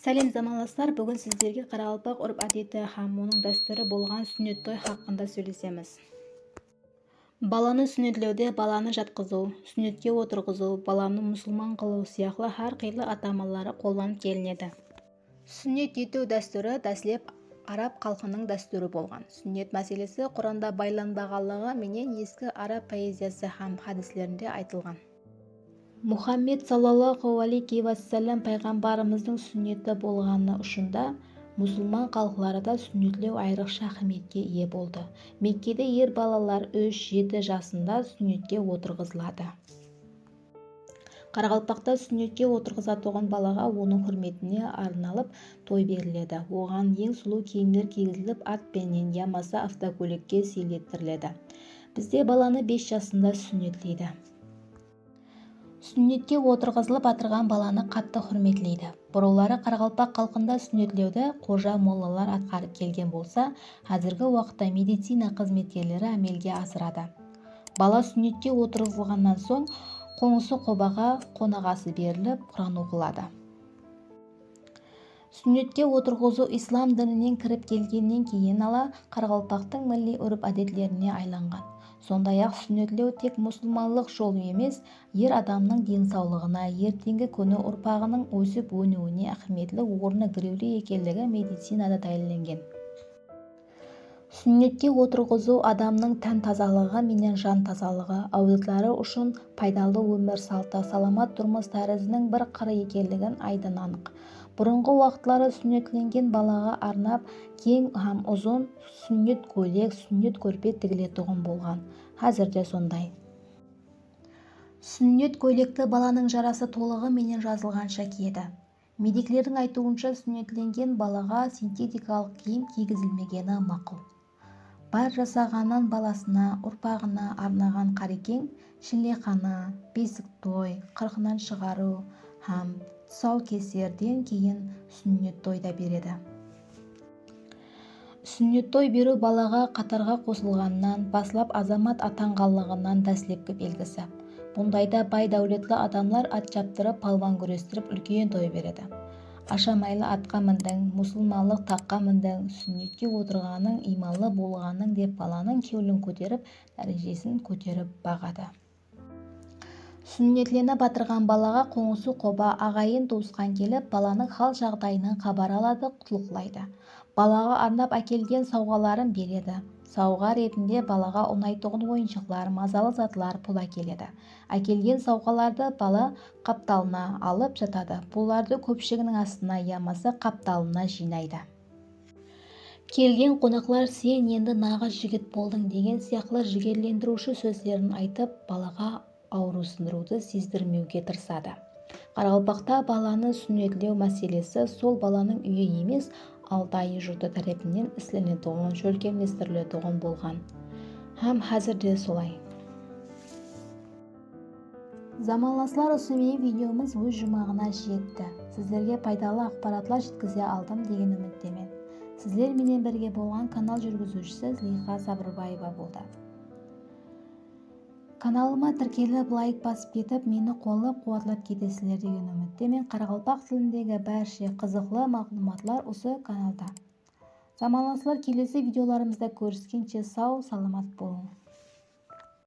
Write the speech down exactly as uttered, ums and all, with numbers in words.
Sálem, zamanlaslar! Búgin sizlerge qaraqalpaq úrp-ádeti hám onıń dástúri bolǵan súnnet toy haqqında sóylesemiz. Balanı súnnetlewde balanı jatqızıw, súnnetke otırǵızıw, balanı musılman qılıw sıyaqlı hár qıylı atamaları qollanıp kelinedi. Súnnet etiw dástúri dáslep arab xalqınıń dástúri bolǵan. Súnnet máselesi Quranda baylanbaǵanlıǵı menen eski arab poeziyası hám hádislerinde aytılǵan. Muhammed sallallahu alayhi wa sallam payǵambarımızdıń súnneti bolǵanı ushın da musılman xalıqları da súnnetlew ayrıqsha áhmiyetke iye boldı. Mekkede er balalar úsh, jeti jasında súnnetke otırǵızıladı. Qaraqalpaqta súnnetke otırǵızatuǵın balaǵa onıń húrmetine arnalıp toy beriledi. Oǵan eń sulıw kiyimler kiygizilip, at penen yamasa avtokólikke siylettiriledi. Bizde balanı bes jasında súnnetleydi. Súnnetke otırǵızılıp atırǵan balanı qattı húrmetleydi. Burınları qaraqalpaq xalqında súnnetlewdi xoja mollalar atqarıp kelgen bolsa, házirgi waqıtta medicina xızmetkerleri ámelge asıradı. Bala súnnetke otırǵızılǵannan soń, qońsı qobaǵa qonaǵası berilip, Quran oqıladı. Súnnetke otırǵızıw islam dininen kirip kelgennen keyin ala qaraqalpaqtıń milliy úrp-ádetlerine aylanǵan. Sonday-aq, súnnetlew tek musılmanlıq jolı emes, er adamnıń densawlıǵına, erteńgi kúni urpaǵınıń ósip-óniwine áhmiyetli ornı girewli ekenligi medicinada dálillengen. Súnnetke otırǵızıw adamnıń tán tazalıǵı menen jan tazalıǵı, áwladları ushın paydalı ómir saltı, salamat turmıs táriziniń bir qırı ekenligin aydın anıq. Burınǵı waqıtları súnnetlengen balaǵa arnap keń hám uzın súnnet kóylek, súnnet kórpe tigiletuǵın bolǵan. Házir de sonday. Súnnet kóylekti balanıń jarası tolıǵı menen jazılǵansha kiyedi. Mediklerdiń aytıwınsha, súnnetlengen balaǵa sintetikalıq kiyim kiygizilmegeni maqul. Bar jasaǵanın balasına, urpaǵına arnaǵan qarekeń shillexana, besik toy, qırqınan shıǵarıw hám tusawkeserden keyin súnnet toy da beredi. Súnnet toy beriw balaǵa qatarǵa qosılǵanınan, baslap azamat atanǵanlıǵınan dáslepki belgisi. Bundayda bay-dáwletli adamlar at shaptırıp, palwan gúrestirip, úlken toy beredi. Ashamaylı atqa mindiń, musılmanlıq taqqa mindiń, súnnetke otırǵanıń, iymanlı bolǵanıń dep balanıń kewlin kóterip, dárejesin kóterip baǵadı. Súnnetlenip atırǵan balaǵa qońsı-qoba, aǵayin-tuwısqan kelip, balanıń hal-jaǵdayınan xabar aladı, qutlıqlaydı. Balaǵa arnap ákelgen sawǵaların beredi. Sawǵa retinde balaǵa unaytuǵın oyınshıqlar, mazalı zatlar, pul ákeledi. Ákelgen sawǵalardı bala qaptalına alıp jatadı. Pullardı kópshiginiń astına yamasa qaptalına jıynaydı. Kelgen qonaqlar "Sen endi naǵız jigit boldıń" degen sıyaqlı jigerlendiriwshi sózlerin aytıp, balaǵa awırsındırıwdı sezdirmewge tırısadı. Qaraqalpaqta balanı súnnetlew máselesi sol balanıń úyi emes, Altay jurtı tárepinen islenetuǵın, shólkemlestiriletuǵın bolǵan. Hám házir de solay. Zamanlaslar, usı menen videomız óz juwmaǵına jetti. Sizlerge paydalı aqparatlar jetkize aldım degen úmittemen. Sizler menen birge bolǵan kanal júrgiziwshisi Zliyxa Sabırbaeva boldı. Kanalıma tirkelip, layk basıp ketip, meni qollap-quwatlap ketesizler degen úmittemen. Qaraqalpaq tilindegi bárshe qızıqlı maǵlıwmatlar usı kanalda. Zamanlaslar, kelesi videolarımızda kóriskenshe, saw-salamat bolıń.